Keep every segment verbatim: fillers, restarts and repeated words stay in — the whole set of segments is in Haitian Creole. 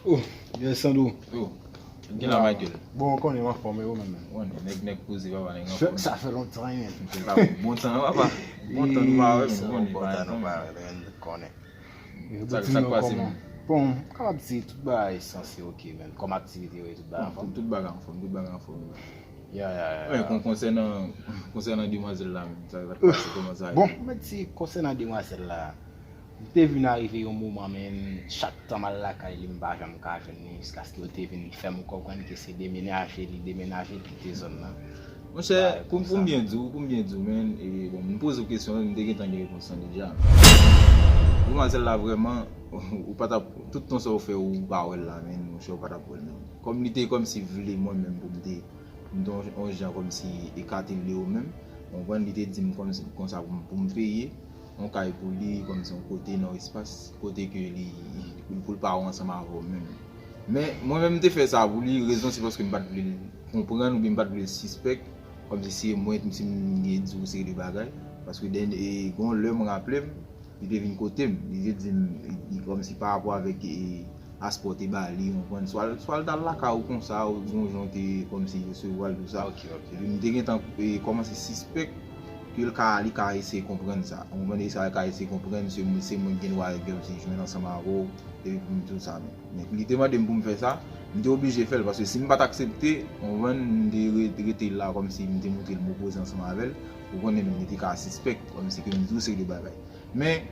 Oh, yes, Sandro. Oh, gen la, Michael. Bon, ou konnen m anfòm, e ou menm, menm? Ou konnen, nèg, nèg poze, papa, nèg anfòm. Sa fè lontan, hein. Sa fè bon tan, papa. Bon tan nou pa wè, men ou konnen, bon tan nou pa wè, men ou konnen. Sa, sa k pase, men? Bon, m kapab di tout bagay sanse oke, men kòm aktivite yo, tout bagay anfòm. Tout bagay anfòm, tout bagay anfòm. Ya, ya, ya. Wi, kon-, konsènan, konsènan demwazèl la menm, sa, sa k pase, kòman sa ye? Bon, m di konsènan demwazèl la, m te vin arive yon moman, men chak tan m al lakay li, m pa janm ka jwenn li, jiskaske yo te vin fè m konprann ke se demenaje li demenaje, l kite zòn nan. Monchè, pou, pou m byen di w, pou m byen di w, men, e, bon, m poze w kesyon, m te gentan gen repons lan deja. Demwazèl la vrèman, ou pa t ap, tout tan sa w fè, ou pa wè l la, men, monchè, ou pa t ap wè l, men. Kòm li te kòmsi vle mwen menm pou m te m te yon, yon jan kòmsi ekate l de yo menm. Ou konprann, li te di m kòmsi konsa pou m, pou m peye yon kay pou li, kòmsi yon kote nan yon espas, kote ke li, pou, pou l pa ansanm avè w menm. Men, mwen menm, m te fè sa pou li, rezon se paske m pa t vle l konprann oubyen m pa t vle l sispèk, kòmsi se mwen, si m gen di w seri de bagay. Paske dènye, e, gon lè m raple m, li te vin kote m, li te di m, li, li kòmsi pa rapò avèk, e, aspè w te ba li, ou konprann, swa l, swa l t al lakay ou konsa, ou gen yon jan w te kòmsi resevwa l, tou sa. Ok, ok. Epi m te gentan, e, kòmanse sispèk ke l ka, li ka eseye konprann sa. Ou konprann, e sa l ka eseye konprann, se, se mwen ki gen dwa kòmsi jwenn ansanm avè w, epi pou m di w sa, men. Men li te mande m pou m fè sa, m te oblije fè l, paske si m pa t aksepte, ou konprann, m te re-, rete la kòmsi m te montre l m opoze ansanm avè l, ou konnen, men li te ka sispèk, kòmsi ke m di w seri de bagay. Men,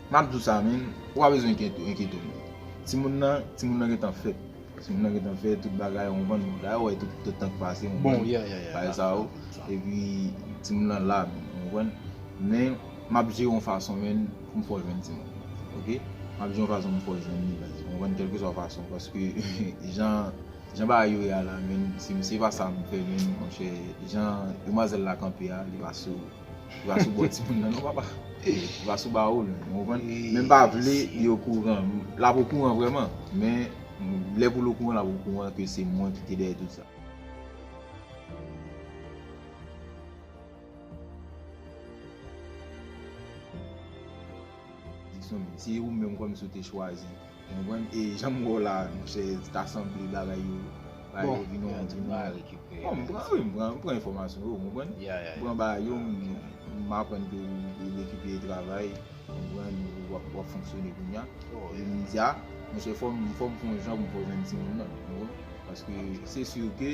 m ap di w sa, men, ou pa bezwen enkyete, enkyete w, men. Timoun nan, timoun nan gentan fèt. Timoun nan gentan fèt, tout bagay, ou konprann, dayè, ou wè tout, tout tan k pase, ou konprann, bagay sa yo. Epi, timoun nan la, men, ou konprann. Men, m ap jere yon fason, men, pou m fè w jwenn timoun nan, oke? M ap jere yon fason pou m fè w jwenn li, baz. Ou konprann, kèlkeswa fason, paske jan, jan bagay yo ye a la, men, si, si se pa sa m fè, men, monchè, jan demwazèl la kanpe a, li pa sou Li pa sou bò timoun nan non, papa. Li pa sou ba ou l, ou konprann? Men m pa vle li okouran. L ap okouran vrèman, men lè pou l okouran, l ap okouran ke se mwen ki te dèyè tout sa. Diksyon, si se ou menm kòmsi w te chwazi, ou konprann? E jan m wè w la, monchè, ta sanble bagay yo, bagay yo vin yon, vin yon. Bon, m pran, wi, m pran, m pran enfòmasyon yo, ou konprann? M pran bagay yo, m, m aprann ke w, w rekipere travay, ou konprann, w ap, w ap fonksyone kounye a. Epi m di, a, monchè, fò m, fò m fè yon jan pou m fè w jwenn timoun nan, ou konprann? Paske se si ke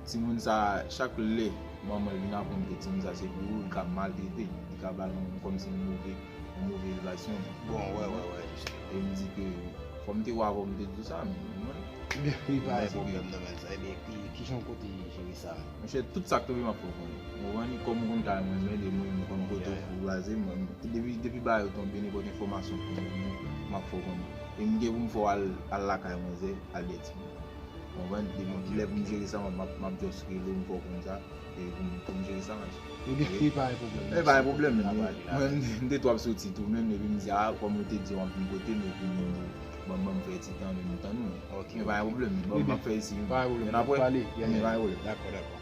timoun sa, chak lè manman l vin aprann ke timoun sa se pou ou, li ka maltrete l, li ka ba l yon, kòmsi yon move, yon move elevasyon. Bon, wè, wè, wè, jisteman. E m di ke fò m te wè avè w, m te di w sa, men mwen. Ebyen, wi, pa gen pwoblèm nan men sa. Ebyen, ki, ki jan w konte jere sa menm? Monchè, tout sa k tonbe, m ap fè w konnen. Ou konprann, kòm ou konn kay mwen, men de mwen, m konn kote w blaze, mwen, depi, depi bagay yo tonbe, nenpòt enfòmasyon pou mwen, m ap fè w konnen. E m gen pou m fè w al, al lakay manzè, al dèyè timoun. Ou konprann? Depi lè pou m jere sa, m ap, m ap just rele w, m fè w konn sa, e pou m, pou m jere sa, man. Ebyen, wi, pa gen pwoblèm. E pa gen pwoblèm, men mwen, m te twò ap soti tou, menm, epi m di, a, kòm ou te di, w ap vin kote m, epi m di, ban, ban m fè ti tan, men m tann ou. Ok. Men pa gen pwoblèm, ban m ap fè isi, men. Pa gen pwoblèm, n ap pale. Men pa gen pwoblèm. Dakò, dakò.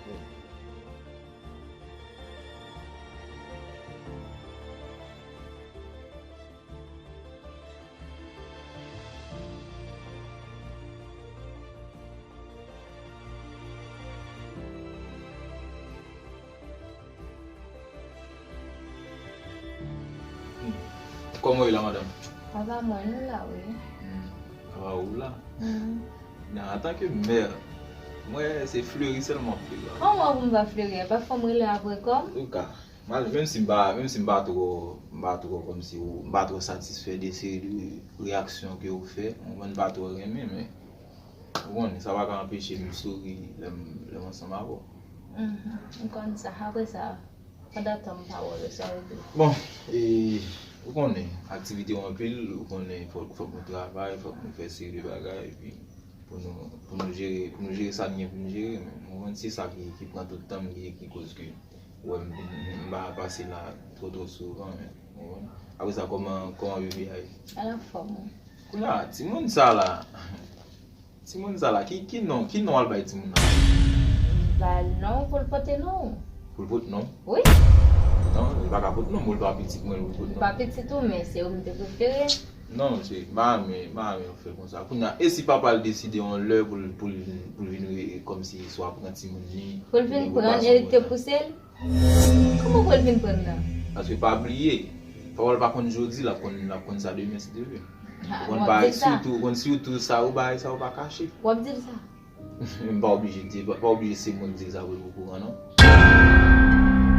Kòman w ye la, madanm? Papa mwen, nou la, wi. Hmm. Papa ou la? Hmm. Nan, antanke mè, mwen, se fleri sèlman m ap fleri. Kòman pou m pa fleri? Pa fò m rele apre kò m? Antouka, mal, menm si m pa, menm si m pa twò, m pa twò kòmsi ou, m pa twò satisfè de seri de reyaksyon ke ou fè, ou konprann, m pa twò renmen, men ou konn, sa pa ka anpeche m souri lè m, lè m ansanm avè w. Mhm. M konn sa. Apre sa, pandan tan m pa wè w, sa w di? Bon, e, ou konnen, aktivite yo anpil, ou konnen, fòk, fòk nou travay, fòk nou fè seri de bagay, epi pou nou, pou nou jere, pou nou jere sa n gen pou nou jere, men, ou konprann, se sa ki, ki pran tout tan m, ki, ki koz ke, ou wè, m, m, m pa pase la twò, twò souvan, men, ou konprann. Apre sa, kòman, kòman bebe a ye? Al anfòm, wi. Kounye a, timoun sa la, timoun sa la, ki, ki non, ki non w al bay timoun nan? M ba l non pou l pote non. Pou l pote non? Wi. Non, li pa ka pote non, men li pa pitit mwen, li pote non. Li pa pitit ou, men se ou m te prefere. Non, se, m pa renmen, m pa renmen yo fè l konsa. Kounye a, e si papa l deside yon lè pou l, pou l vin, pou l vin re-, kòmsi swa pran timoun li, Pou l vin pran l, e li te pouse l? Kòman pou l vin pran l la? Paske pa bliye, papa l pa konn jodi, l ap konn, l ap konn sa demen, si Dye vle. Ha, Ou konn w ap bagay, di l sa? Sitou, ou konn sitou sa yo, bagay sa yo pa kache. W ap di l sa? M pa oblije di, pa, pa oblije se mwen ki di l sa pou l okouran, non.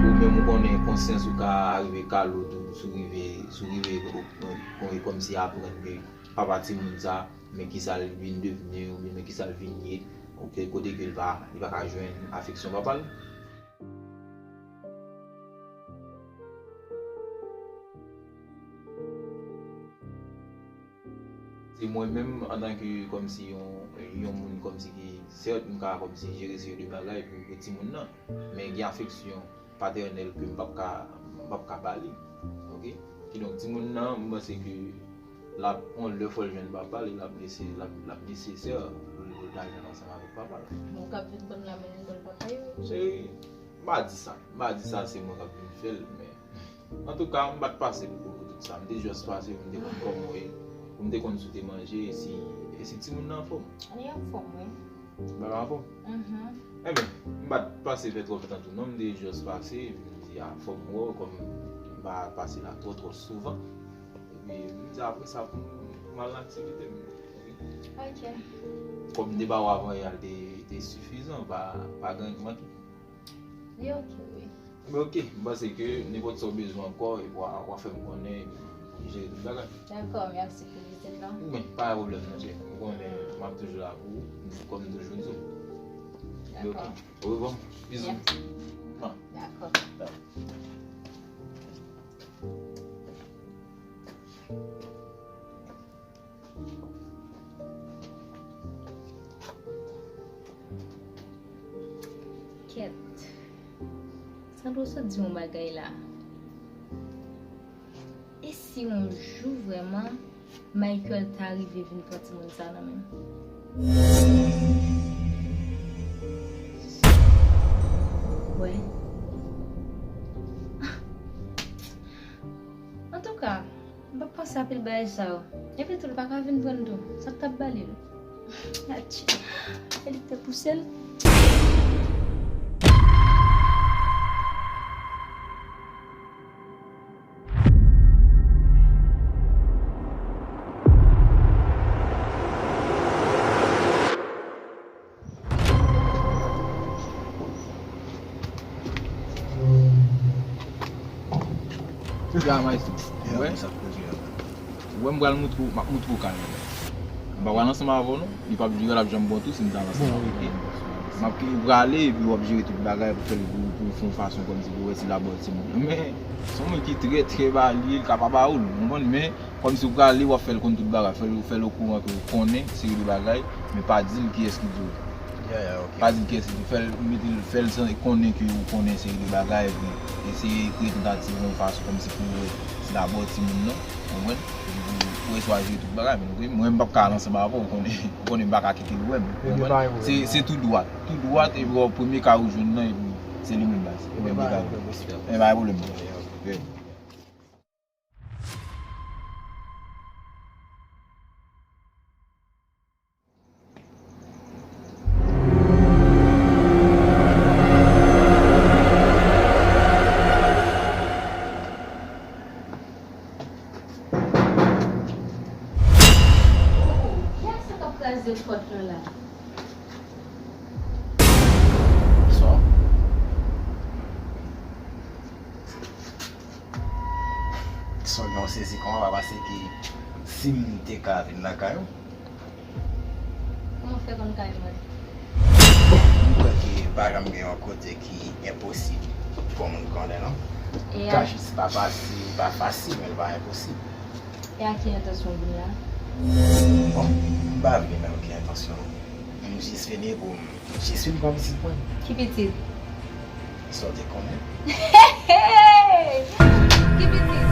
Ou menm ou konnen konsyans ou ka rive kale w tou, si w rive, si w rive, o, o, kòmsi aprann ke papa timoun sa, men kisa l vin devni, oubyen men kisa l vin ye, oke, kote ke l pa, li pa ka jwenn afeksyon papa l. Se mwen menm, antanke kòmsi yon, yon moun kòmsi ki, sèt, m ka kòmsi jere seri de bagay pou, pou timoun nan. Men gen afeksyon patènèl ke m p ap ka, m p ap ka ba li. Oke? Kidonk, timoun nan, m panse ke l ap, yon lè fò l jwenn papa l, e l ap nese-, l ap, l ap nesesè pou l, pou l ta jwenn ansanm avèk papa l. Bon, k ap vin pran l la, men l papa yo. Se, m pa di sa. M pa di sa se mwen k ap vin fè l, men antouka, m pa t pase pou, pou tout sa. M te jis pase pou m te konn kòman w ye, pou m te konn si w te manje, e si, e si timoun nan anfòm. Li anfòm, wi. Bagay anfòm? Mhm. Enben, m pa t pase fè twò lontan tou non, m te jis pase, epi m di a fò m wè w, kòm m pa pase la twò, twò souvan. Epi m di apre sa pou m, pou m al nan aktivite m. Ok. Kòm m te ba w avan yè a, li te, li te sifizan, pa, pa gen anyen ki manke. Li ok, wi. Men ok, m panse ke nenpòt sa w bezwen ankò, epi w a, w a fè m konnen, epi pou m jere tout bagay. Dakò, mèsi pou vizit lan. Men, pa gen pwoblèm non, cheri. Ou konnen, m ap toujou la pou ou, kòm m toujou di w. Men ok. Dakò. Au revoir. Bizou. Mèsi. Mwa. Dakò. Dakò. Kèt. Sandro sot di yon bagay la. E si yon jou vrèman Michael ta rive vin pran timoun sa nan men m? Wè. Antouka, m p ap panse anpil bagay sa yo. Epi tou, l pa ka vin pran l tou. Sa k t ap ba li l? Atchi. E li k te pouse l. Kounya, maestro, ou wè? Ou wè, m pral moutre w, m ap moutre w kay mwen. M pa pral ansanm avè w non. Li p ap, li p ap janm bon tou si m ta ansanm avè w. M ap kite w prale epi w ap jere tout bagay pou fè l pou, pou fè yon fason kòmsi pou wè si l ap ba w timoun nan. Men, se yon moun ki trè, trè ba li, li ka pa ba w l, ou konprann? Men, kòmsi w prale, w ap fè l konn tout bagay, fè l, fè l okouran ke w konnen seri de bagay, men pa di l kiyès ki di w. Ya, ya, ok. Pa di l kiyès ki di w, fè l, mete l, fè l san-, konnen ke w konnen seri de bagay, epi eseye kreye tantativ yon fason kòmsi pou w wè si l ap ba w timoun nan, ou konprann? Epi pou, pou w eseye jere tout bagay, men, ok? Mwen, m p ap ka al ansanm avè w, ou konnen, ou konnen m pa ka kite l wè m, ou konprann? Se, se tou dwat, tou dwat, epi w premye kay ou jwenn nan, epi se li menm baz. Ebyen, pa gen pwoblèm, respè. Ebyen, pa gen pwoblèm. Ok. Kiyès sa k ap kraze pòt lan la? Bonswa. Son yon sezi kòman pa pase ki si m te ka vin lakay ou. Kòman w fè konn kay mwen? Bon, m kwè ke pa janm gen yon kote ki enposib pou moun konnen non. E a- Kay jis pa fasil, pa fasil, men l pa enposib. E a ki entansyon w vin la? Bon, m pa vin avèk okenn entansyon. M jis vini pou m Jis vin pran pitit mwen. Ki pitit? Sa w te konnen? Ki pitit?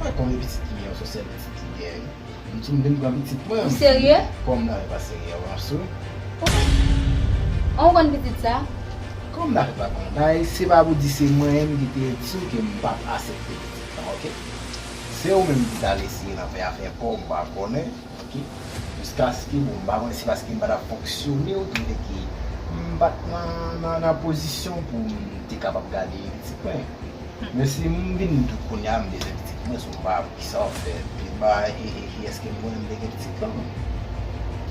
Mwen konnen pitit ki gen, yon sèl pitit ki gen. M di m vin pran pitit mwen. Ou serye? Kòm nan, e pa serye, w ap sou. An, ou konn pitit sa? Kòm nan, e pa konn. Bay, se pa pou di se mwen menm ki te di w ke m p ap aksepte pitit lan, ok? Se ou menm ki t al eseye nan fè afè pa w, m pa konnen, oke? Jiskaske, bon, m pa konnen si paske m pa t ap fonksyone, oubyen ki m pa t nan, nan, nan pozisyon pou m te kapab gade pitit mwen. Men si m vin dout kounye a, m bezwen pitit mwen, si w pa, poukisa w fè, e, e, e, èske m konnen m te gen pitit lan?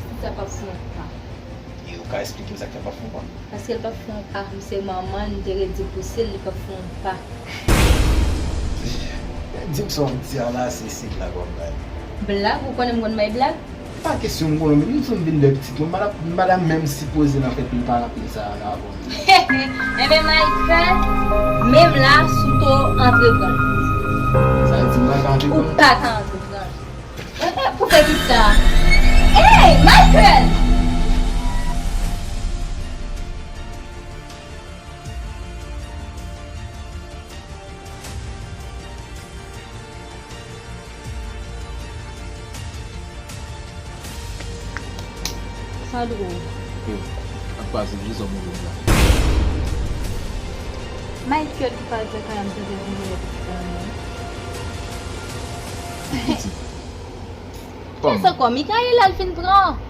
Pitit sa p ap fè yon pa. E ou ka esplike m sa k fè l p ap fè yon pa? Paske l p ap fè yon pa, m se manman l, m te redi pouse l, li p ap fè yon pa. Di m sa w ap di a la, se, se blag w ap bay. Blag? Ou konnen m konn bay blag? Pa kesyon m konnen, m, m vin lè pitit mwen, m pa t ap, m pa t ap menm sipoze nan fè pil pa rapèl sa a la avè w. Enben, Michael, menm la, si w te antreprann. Sa vle di m pa ka antreprann? Ou pa ka antreprann. Pou fè kisa? Hey, Michael! Sa dwòl. Yo, ap pase, ki sa w montre m la? Michael ki pase kay la, m tande vin lè pitit la menm. Pitit. Kòman? Kiyès ankò? Michael al fin pran.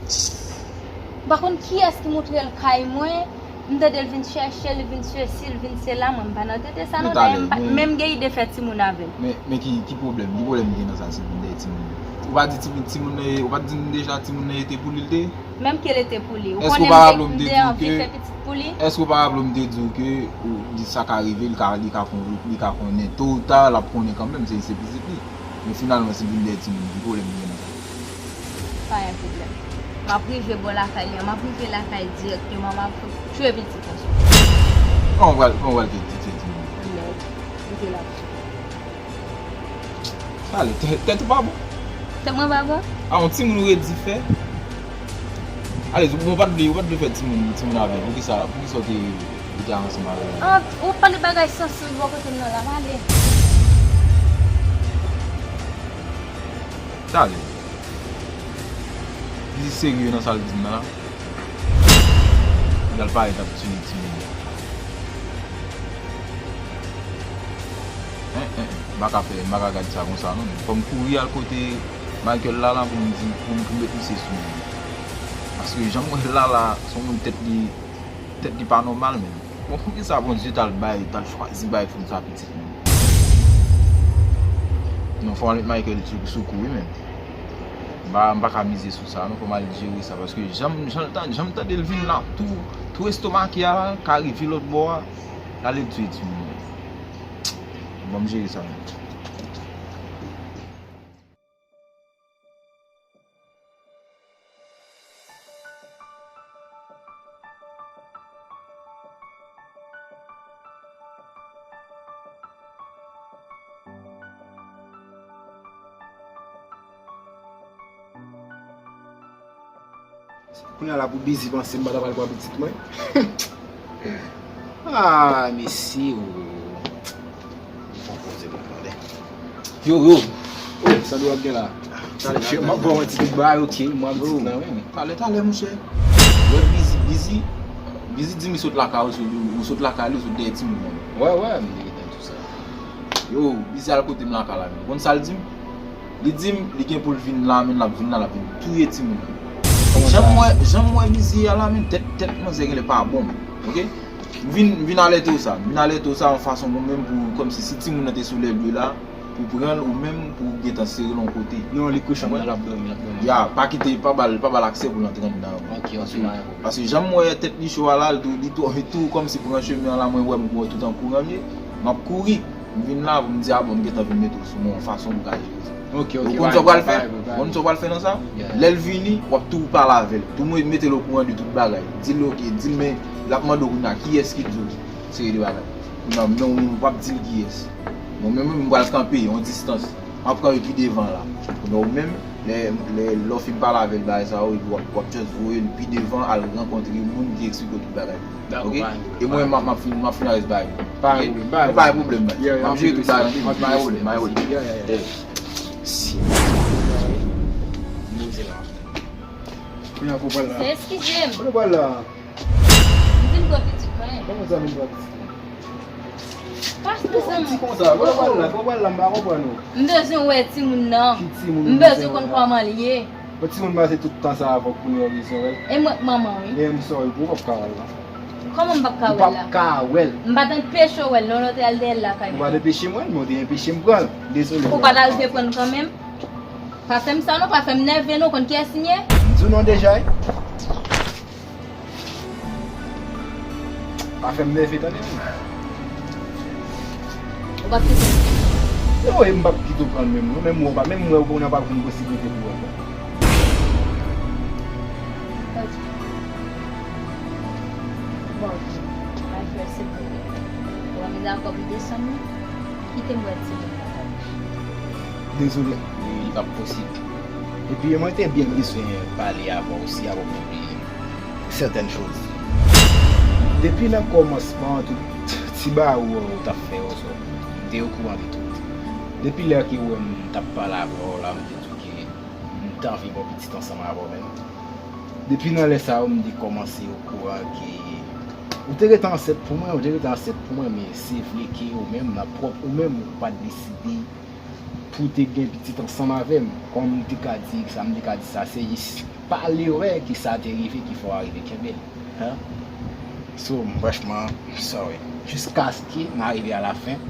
M pa konn kiyès ki montre l kay mwen. M tande l vin chèche l, vin sesi, l vin sela, mwen m pa nan tete sa non, dayè m pa menm gen ide fè timoun avè l. Men, men ki, ki pwoblèm? Ki pwoblèm ki gen nan sa si l vin dèyè timoun? Ou pa di timoun, timoun nan, ou pa t di m deja timoun nan e te pou li l te ye? Menm ke l e te pou li. Ou konnen m te, m te anvi fè pitit pou li. Èske ou pa raple w m te di w ke, ou, li, sa ka rive, li ka, li ka kon-, li ka konnen. To ou ta, l ap konnen kanmenm, se, se pitit li. Men finalman, si l vin dèyè timoun, ki pwoblèm ki gen nan sa? Pa gen pwoblèm. M ap rive bò lakay li an, m ap rive lakay dirèkteman, m ap tchwe pitit lan sou. Kòman w pral, kòman w pral te, te tchwe timoun? Mèd, m te la. Talè, tèt, tèt ou pa bon? Tèt mwen pa bon? A, yon timoun ou redi fè? Ale, ou pa t vle, ou pa t vle fè timoun, timoun avè l. Poukisa, poukisa w te, ou te ansanm avè l? Ah, ou pale bagay sansiv bò kote m nan la, m ale. Talè. Li serye nan sa l di m nan la. Li al parèt ap tiye timoun. Hein, hein, hein. M pa ka fè, m pa ka gad sa konsa non, men fò m kouri al kote Michael la, la, pou m di, pou m, pou m met misye sou li. Paske jan m wè l la, la, se yon moun tèt li, tèt li pa nòmal menm. Bon, poukisa Bondye t al bay, t al chwazi bay fanm sa pitit menm? Non, fò m al met Michael sou, sou kou wi menm. M pa, m pa ka mize sou sa non, fò m al jere sa, paske jan m, jan l ta-, jan m tande l vin la, tou, tou estomake a, ka rive lòt bò a, l ale l tiye timoun. Bon, m jere sa menm. Kounye a la pou Bizi panse m pa ta pral pran pitit mwen. Ah, mesye, o. Fò poze pou m tande. Yo, yo. Oh, sa dwe ap gen la. Talè, talè, m ap ba w yon ti tout bagay, ok. Mwen ap di nan, wi. Talè, talè, monchè. Wè Bizi, Bizi, Bizi di m li sot lakay ou, ou sot lakay li, ou sot dèyè timoun nan. Wè, wè, m te gentan di w sa. Yo, Bizi al kote m lakay la, men. Ou konn sa l di m? Li di m, li gen pou l vin la, men l ap vin la, l ap vin touye timoun nan. Jan m wè, jan m wè Bizi a la, men tèt, tèt manzè genlè pa bon, ok? M vin, m vin alète w sa. M vin alète w sa yon fason pou menm pou, kòmsi si timoun nan te sou lè l la, pou pran l ou menm pou w gentan sere l yon kote. Non, li kouche anndan, l ap dòmi, l ap dòmi. Ya, pa kite, pa ba l, pa ba l aksè pou l antre anndan. Ok, ok, pa gen pwoblèm. Paske jan m wè tèt li cho a la, li tou, li tou, li tou kòmsi pran chemen an la, mwen wè m kouri tout an kouran m ye. M ap kouri. M vin la, m di, a bon, m gentan vin mete w sou mwen yon fason pou ka jere sa. Ok, ok. Ou konn sa w pral fè? Ou konn sa w pral fè nan sa? Lè l vini, w ap tou pale avè l. Tou mwen mete l okouran de tout bagay. Di l, ok, di l, men l ap mande w kounye a, kiyès ki di w seri de bagay. Kounye a, non, w ap di l kiyès. Bon, men mwen, m pral kanpe yon distans. M ap kanpe pi devan la. Kounye a, ou menm, lè, lè, lè w fin pale avè l bagay sa yo, epi w ap, w ap just voye l pi devan, al rankontre moun ki eksplike w tout bagay. Dakò, ok? Pa gen pwoblèm. E mwen, m ap, m ap fin, m ap fin arès bagay. Pa gen pwoblèm, pa gen pwoblèm. M ap jere tout bagay. Pa gen pwoblèm, pa gen pwoblèm. Si. Kounye a, kote w pral la? Eskize m. Kote w pral la? M vin pran pitit mwen. Kòman sa vin pran pitit mwen? Pas nou san mwen. Ou di konsa, wè pral la, wè pral la, m pa konprann ou. M bezwen wè timoun nan. Ki timoun ou bezwen wè la? M bezwen konn kòman l ye. Bon, timoun pase tout tan sa avè w pou nou yon rezon, wè. E mwen k manman, wi. E m sorry pou ou, w p ap ka wè l la. Kòman m p ap ka wè l la? Ou p ap ka wè l. M pa t anpeche w wè l, non, lè w te al dèyè l lakay mwen. Ou pa t anpeche m wè l, men w te anpeche m pran l. Dezole. Ou pa t al vle pran l kanmenm? Pa fè m sa non, pa fè m nève non, konn kiyès m ye? M di w non deja, wi. Pa fè m nève tande non. Ou p ap kite m? Non, e m p ap kite w pran l menm non, menm wè w pa, menm wè w konnen w pa konn posiblite pou wè w. Ok. Bon, Michael, silvouplè. Ou wè m dakò pou desann nan? Kite m wè timoun nan tande. Dezole, li p ap posib. Epi mwen te byen bezwen pale avè w osi apwopo de sètèn choz. Depi nan kòmansman, tout ti bagay ou t ap fè yo, so, m te okouran de tout. Depi lè ke ou wè m t ap pale avè w la, m te di w ke m t anvi gen yon pitit ansanm avè w menm. Depi nan lè sa a, m te kòmanse okouran ke ou te rete ansent pou mwen, ou te rete ansent pou mwen, men se vle ke ou menm, nan pwòp ou menm, ou pa t deside pou w te gen pitit ansanm avè m. Kòm m te ka di sa, m te ka di sa, se jis pa lerè ke sa te rive ki fè w arive kenbe l. Hein? So, m franchman, sorry. Jiskaske m arive alafen,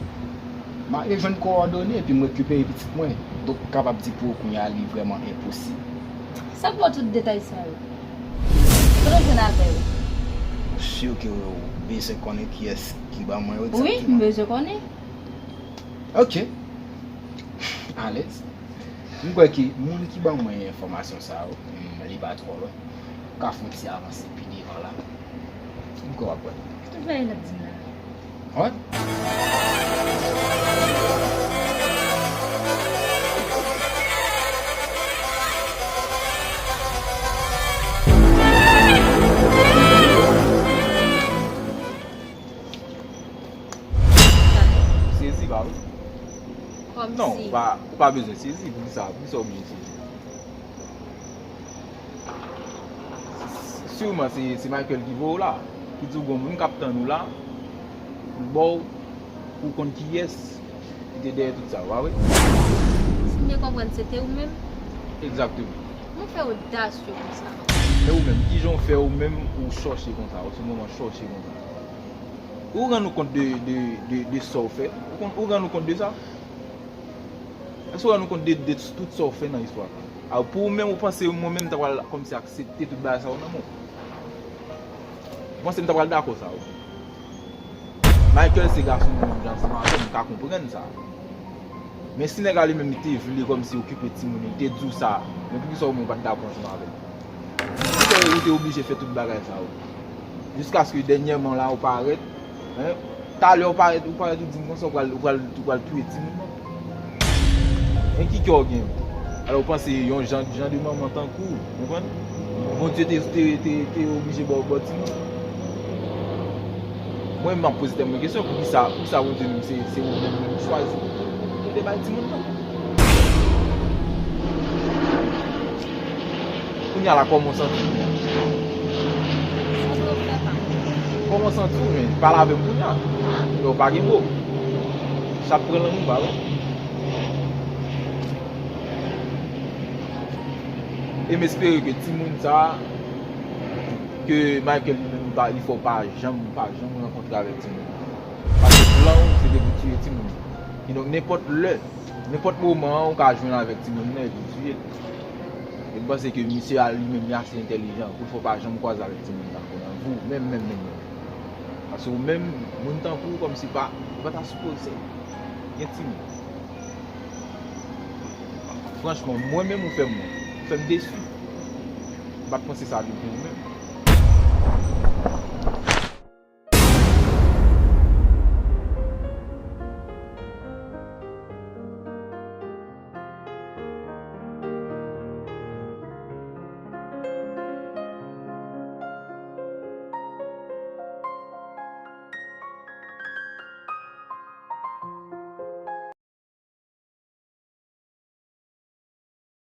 m arive jwenn kowòdone epi m rekipere pitit mwen. Donk, m kapab di pou ou kounye a, li vrèman enposib. Sa k ba w tout detay sa yo? Kote w jwenn avè yo? M si ke w bezwen konnen kiyès ki ban mwen yo egzakteman. Wi, m bezwen konnen. Ok. Alèz. M kwè ke moun ki ban mwen enfòmasyon sa yo, hmm, li pa twò lwen. M ka fè yon ti avanse pi devan la. M kwè w ap wè. Tout bagay l ap di m la. Wè. Sezi, pa vre? Kòmsi. Non, ou pa, ou pa bezwen sezi. Poukisa, poukisa w oblije sezi? Siman se, se Michael ki voye w la, ki di w gon moun k ap tann ou la, pou l ba w, pou w konn kiyès ki te dèyè tout sa, pa vre? Si m byen konprann, se te ou menm? Egzakteman. Kòman w fè odasye konsa? E ou menm, kijan w fè ou menm ou chòche konsa, ou se moman chòche konsa? Ou rann ou kont de, de, de, de sa w fè? Ou konn, ou rann ou kont de sa? Èske w rann ou kont de, de tout sa w fè nan istwa sa? Alò, pou ou menm, ou panse mwen menm m ta pral kòmsi aksepte tout bagay sa yo nan men w? Ou panse m ta pral dakò sa, wi? Michael se gason moun jan ansanm avè m, m ka konprann sa. Men si nèg la li menm li te vle kòmsi okipe timoun li, li te di w sa, men poukisa ou menm ou pa t dakò ansanm avè l? Poukisa ou te oblije fè tout bagay sa yo? Jiskaske dènyèman la ou parèt, hein? Talè ou parèt, ou parèt ou di m konsa ou pral, ou pral, ou pral touye timoun nan. Men ki kè w gen? Alò ou panse yon jan, jan de manman tankou w, konprann? Bondye te, te, te, te oblije ba w, ba w timoun? Mwen menm m ap poze tèt mwen kesyon, poukisa, poukisa Bondye menm se, se ou menm li chwazi pou, pou, pou te bay timoun nan? Kounye a la, kòman w santi w kounye a? Sa dwe fè pa. Kòman w santi w, men? Pale avè m kounye a. Lè w pa gen mo. Chat pran lang ou, pa vre? E m espere ke timoun sa a, ke Michael li menm li pa, li fè w pa janm, pa janm rankontre avèk timoun nan. Paske plan w, se te pou tiye timoun nan. Kidonk, nenpòt lè, nenpòt moman an, ou ka jwenn avèk timoun nan epi w tiye l. E m panse ke misye a li menm li ase entèlijan pou l fè w pa janm kwaze avèk timoun nan ankò nan vi w, menm, menm, menm, menm. Paske ou menm, moun tankou w, kòmsi pa, ou pa ta sipoze gen timoun. Franchman, mwen menm ou fè m, ou fè m desi. M pa t panse sa de pou ou menm.